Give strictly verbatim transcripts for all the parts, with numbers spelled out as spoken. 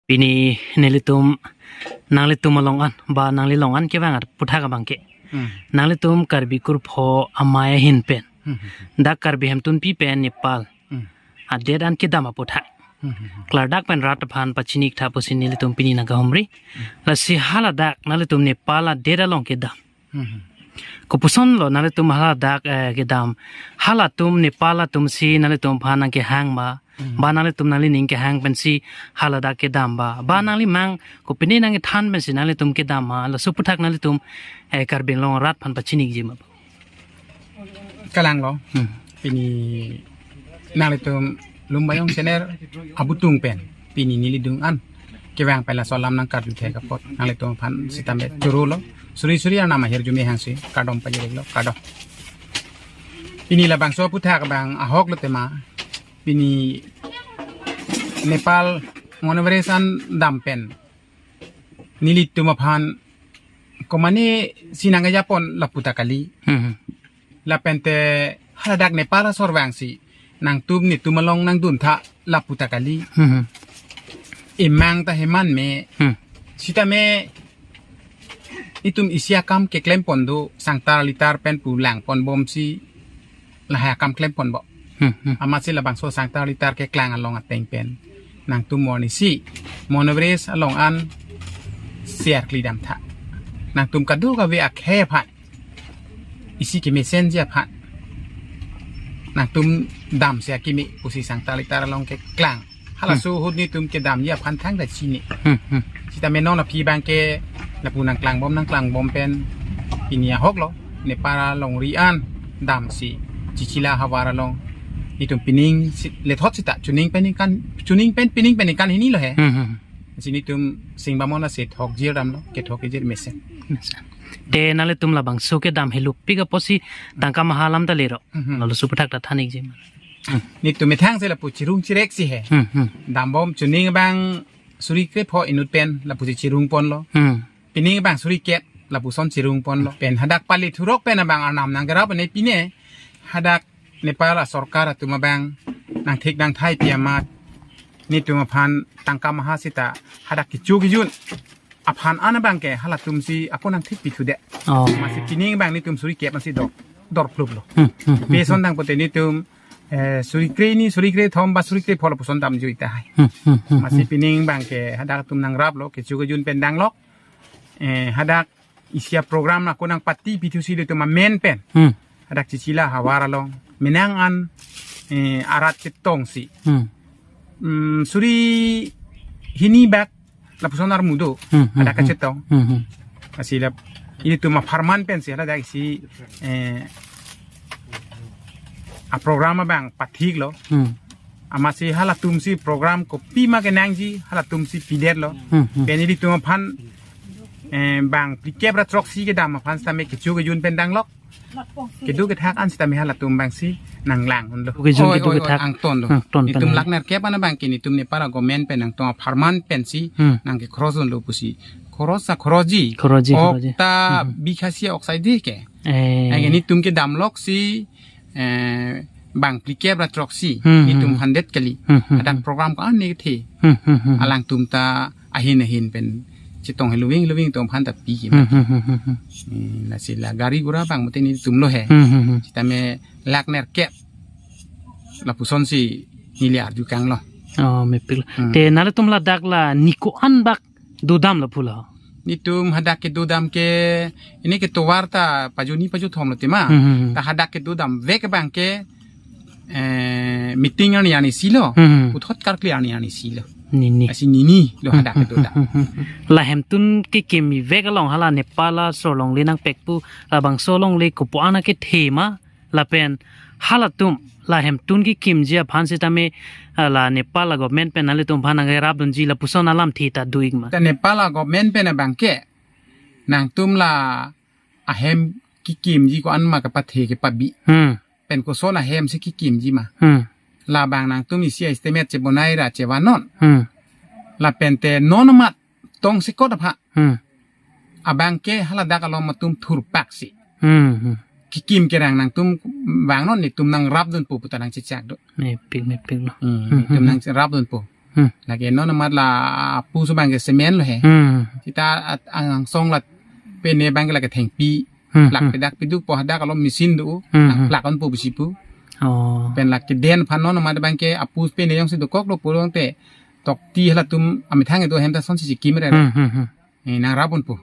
Pini nelitum nanglitum along an ba nangli along an kevang aputhak abang ke. Hmm. Nanglitum Karbi kurpho amei ahin pen. Hmm, hmm, hmm. Dak Karbi hemtunpi pen Nepal. Hmm. Adet an kedam aputhak. Hmm, hmm, hmm. Klardak pen rat aphan pachini-ik tha pusi nelitum pini nangkahumri. Hmm. Lasi haladak nanglitum Nepal adet along kedam. Hmm. Kopuson lo nanglitum haladak, eh, kedam. Halatum Nepal atum si nanglitum aphan nangkehang ma. Hmm. Ba nanglitum nanglining kehang pensi haladak kedam ba. Ba nangli mang kopine nangkethan pensi nanglitum kedam ma. Laso aputhak nanglitum, eh, Karbi Anglong arat aphan pachini-ikji ma. Kalang lo. Hmm. Pini nanglitum Lumbajong channel abutung pen pini neli adung an kevang pen laso alam nangkarju thek apot nanglitum aphan sitame choro lo. Suri suri arnam ahirjume hangsi kardom pajirek lo, kardom. Pini labangso aputhak abang ahok lo tema. Pini Nepal Mount Everest an dam pen nelitum aphan komane si nangkejapon lapu ta kali. Hmm. Lapen te haladak Nepal asor vangsi nangtum netum along nangdun tha lapu ta kali. Hmm. Emang ta heman me. Hmm. Sitame itum isi akam keklempon do, sangtar litar pen pu langponbomsi lahai akam klemponbom. Hmm, hmm. Amatsi labangso sangtar litar keklang along ateng pen nangtum morning si Mount Everest along an si arkli dam tha. Nangtum kadokave akhei aphan, isi kemesenji aphan nangtum damsi akimi pusi sangtar litar along keklang. Halaso ahut netum kedamji aphan thangta chini. Hmm, hmm. Sitame non aphi abang ke lapu nangklangbom nangklangbom pen pini ahok lo. Nepal alongri an damsi Chichila havar along netum pining si, lethot sita chuning pen ningkan, chuning pen pining pen ningkan hini lo he. Hmm, hmm. Si netum singbamona si thok jir dam lo, kethok jir mesen. Mesen. Te nanglitum labangso kedam helupik apotsi tangka maha alam ta lero. Hmm. Lalo laso aputhak ta than-ikji ma. Hmm. Netum methang si lapu chirung chirek si he. Hmm, hmm. Dambom chuning abang suri krepho inut pen lapusi chirungponlo. Hmm. Pining abang suri kep lapuson chirungponlo. Pen hadak pali thurok pen abang arnam nangkerap ne pine hadak Nepal asorkar atum abang nangthik nangthai pi amat netum aphan tangka maha sita hadak kecho kejun aphan an abang ke halatum si ako nangthik pithude. Oh. Amatsi pining abang netum suri kep ansi dor, dor phlup lo. Hmm, hmm, hmm, hmm. Peson dang pote netum, eh, suri kre-hini, suri krethom ba suri krepho lapuson damjui tahai. Hmm, hmm, hmm, hmm. Amatsi pining abang ke hadak atum nangrap lo, kecho kejun pen dang lo. Eh, hadak isi aprogram ako nangpati pithusi netum amen pen. Hmm. Hadak Chichila havar along. Menang an, eh, arat chetongsi. Hmm. Hmm, suri hini bak lapuson armu do. Hmm, hmm, hadak hmm. Kachetong. Hmm, hmm. Lasi lap, netum apharman pensi haladak isi, eh, aprogram abang pathik lo. Hmm. Amatsi halatum si program kopima kenangji halatum si pidetlo. Hmm, hmm. Pen netum aphan, eh, bang phlikep ra throksi kedam aphan sitame kecho kejun pen dang lo. Kedo kethak an sitame halatum abang si nanglang unlo. Kecho oi, kedo oi, oi, kethak. Angton lo. Angton netum pen. Lak nerkep an abang ke netum Nepal government pen nangtum apharman pensi. Hmm. Nangke khoros unlo pusi. Khoros a khoroji. Khoroji, khoroji. Okta hmm. Bikha isi oksai dei ke. Eh. Agi netum kedam loksi, eh, bang phlikep ra throksi. Hmm, hmm. Netum hundred kali. Hmm, hmm, hadak hmm. Program ko-an ne kethe. Hmm, hmm, hmm, hmm. Alangtum ta ahin ahin pen chetong heluving heluving atum aphan ta pi ke. Hmm, hmm, hmm, hmm, hmm. Hmm, lasi la gari gura abang mate netum lo he. Hmm, hmm, hmm. Sitame lak nerkep lapuson si neli arju kang lo. Oh, mepik lo. Hmm. Te nanglitum ladak la niko-an bak dodam lapu lo? Netum hadak kedodam ke, ini ke tovar ta pajuni pajuthom lo tema. Hmm, hmm, hmm. Ta hadak kedodam vek abang ke, eh, meeting arni arni si lo. Hmm, hmm. Puthot karkli arni arni si lo. Nini. Lasi nini lo hadak kedodam. Hmm, hmm, hmm, hmm. La hemtun kekimji vek along hala Nepal asor along le nangpek pu labangso along le kopu-an akethe ma lapen halatum la hemtun kekimji aphan sitame, ah, la Nepal a government pen nanglitum aphan nangkerap dunji lapuson alamthe ta do-ik ma? Ta Nepal a government pen abang ke nangtum la ahem kekimji ko-an ma kepathe kepabi. Hmm. Pen koson ahem si kekimji ma. Hmm. Labang nangtum isi estimate chebonai ra chevanon. Hmm. Lapen te non amat tongsekot apha. Hmm. Abang ke haladak along atum thurpaksi. Hmm, hmm. Kekim kerang nangtum vangnon netum nangrap dunpo puta nangchechak do. Mepik, mepik lo. Hmm, hmm, netum hmm, nangrap dunpo. Hmm. Lake non amat la apu so abang ke cement lo he. Hmm. Sita at-, angsong la pene abang ke lake thengpi. Hmm, lak hmm. Pedak piduk po hadak along machine do. Hmm, hmm. Plak-on po pusi pu. Oh. Pen lake den aphan non amat abang ke apu pene jongsi dokok lo pu tangte tokti halatum amethang do hem ta sonsi chikim re. Hmm, hmm, hmm. Eh, nang rap-on po.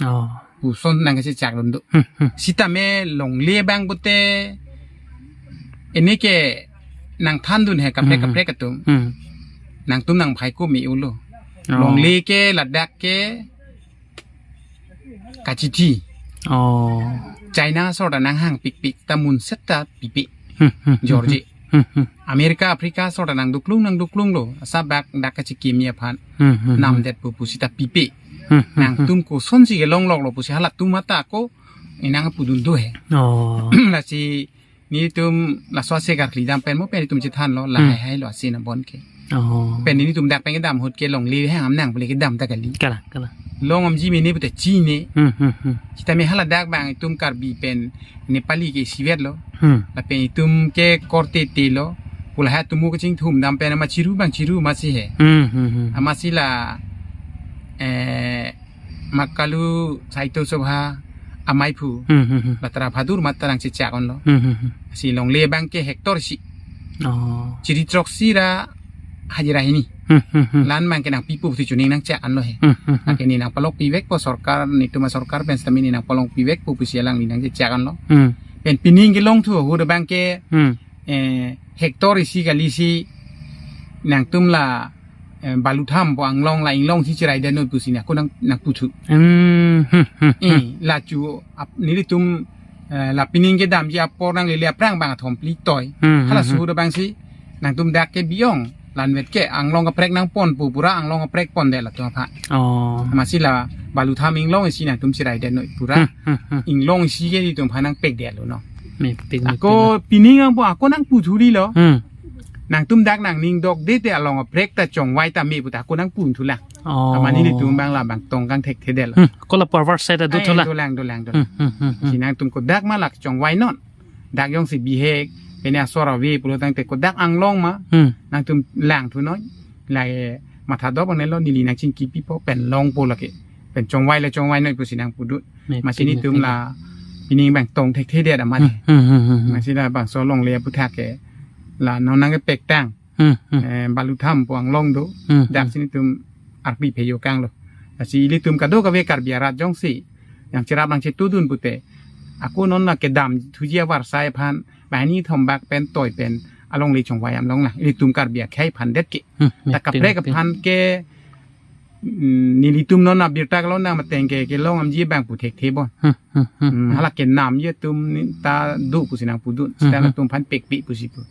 Oh. Puson nang kachechak dun do. Hmm, hmm. Sitame longle abang pute, ini ke nangthandun he kaprek, hmm, kaprek atum. Hmm. Nangtum nang phai ko me ulo. Oh. Longle ke ladak ke kachithi. Oh. China asor ta nanghang pikpik ta munset ta pipe. Hmm, hmm, hmm, George. Hmm, hmm. America, Africa asor ta nangduklung, nangduklung lo. Asa bak dak kachikimi aphan. Hmm, hmm, hmm. Namdet pu pusita pipe. Hmm, hmm, hmm. Nangtum kosonsi kelong lok lo pusi halatum mata ko inang pudun do he. Oh. Lasi nelitum laso ase karkli dam pen mo pen itum chethan lo, la, hmm, hai hai lo ase nabon ke. Oh. Pen nelitum dak pen kedam ahut ke longle hang am nang pule kedam ta kali. Kalang, kalang. Long amji mene pute chine. Hmm, hmm, hmm. Sitame haladak abang itum Karbi pen Nepali ke isivet lo. Hmm. Lapen itum ke korte te lo. Pu lahai atum mo kachingthum dam pen ama chiru abang chiru amatsi he. Hmm, hmm, hmm. Amatsi la, eh, Makalu Sahitya Sabha amei aphu. Hmm, hmm, hmm. Batra Bahadur amat ta nangchechak-on lo. Hmm, hmm, hmm. Si longle abang ke hectare isi. Oh. Chiri throksi ra hajira hini. Hmm, hmm, hmm. Lan abang ke nangpipo pusi chuning nangchak-an lo he. Hmm, hmm, hmm. Lake ne nangpalok pivek po sorkar, netum asorkar pen sitame ne nangpalok pivek po pusi alangli nangchechak-an lo. Hmm. Pen pining kelong thu ahut abang ke, hmm, eh, hectare isi kali si nangtum la, eh, Balutham po Anglong la inglong si chirai det noi pusi ne ako nang, nangputhu. Hmm, hmm, hmm, hmm. Eh, la chu ap-, nelitum, eh, la pining kedamji apor nanglele aphrang abang athom phli toi. Hmm, hmm, hmm. Halaso ahut abang si nangtum dak ke bi-ong. Lanvet ke Anglong kaprek nangpon pu pura Anglong kaprek pondet latum aphan. Oh. Amatsi la Balutham inglong isi nangtum chirai det noi pura. Hmm, hmm, hmm. Inglong isi ke itum aphan nangpekdet lo no. Mepik, mepik. Ako lo. Pining abang ako nangputhu ri lo. Hmm. Nangtum dak nangning dokde te along kaprek ta chongvai tame puta ako nangputhu lang. Oh. Amat nelitum abang la abang tong kangthekthedet lo. Hmm. Ko la forward side do, ai, thu la. Dolang, dolang, dolang. Hmm, hmm, hmm, hmm. Si nangtum kodak ma la chongvainon. Dak jongsi bihek, pene asor ave pulo tangte kodak Anglong ma, hmm, nangtum langthu noi. La, eh, matha dop angnelo neli nangchingki pipo pen longpo lake. Pen chongvai le chongvai noi pusi nangpudun. Mepik, mepik. Amatsi nelitum la pining abang tong thekthedet amat. Hmm, hmm, hmm, hmm. Amatsi la bangso longle aphuthak ke la non nangkepektang. Hmm, hmm. Eh, Balutham po Anglong do. Hmm, hmm. Dak si nelitum arpi phejo kang lo. Lasi ilitum kadokave Karbi arat jongsi nangcherap nangchetudun pute, ako non la kedamthuji avarsai aphan banghini thom bak pen toi pen alongle chongvai am long na. Ilitum Karbi akhei aphan det ke. Hmm, ta mepik, kaprek, mepik. Aphan ke, mm, nelitum non abirta kelong nang mateng ke kelong amji abang pu thekthe bon. Hmm, hmm, hmm, hmm. Hmm, hala kenamji atum ni ta do pusi nangpudun. Hmm, sita, hmm. Nangtum aphan pekpi pusi pu.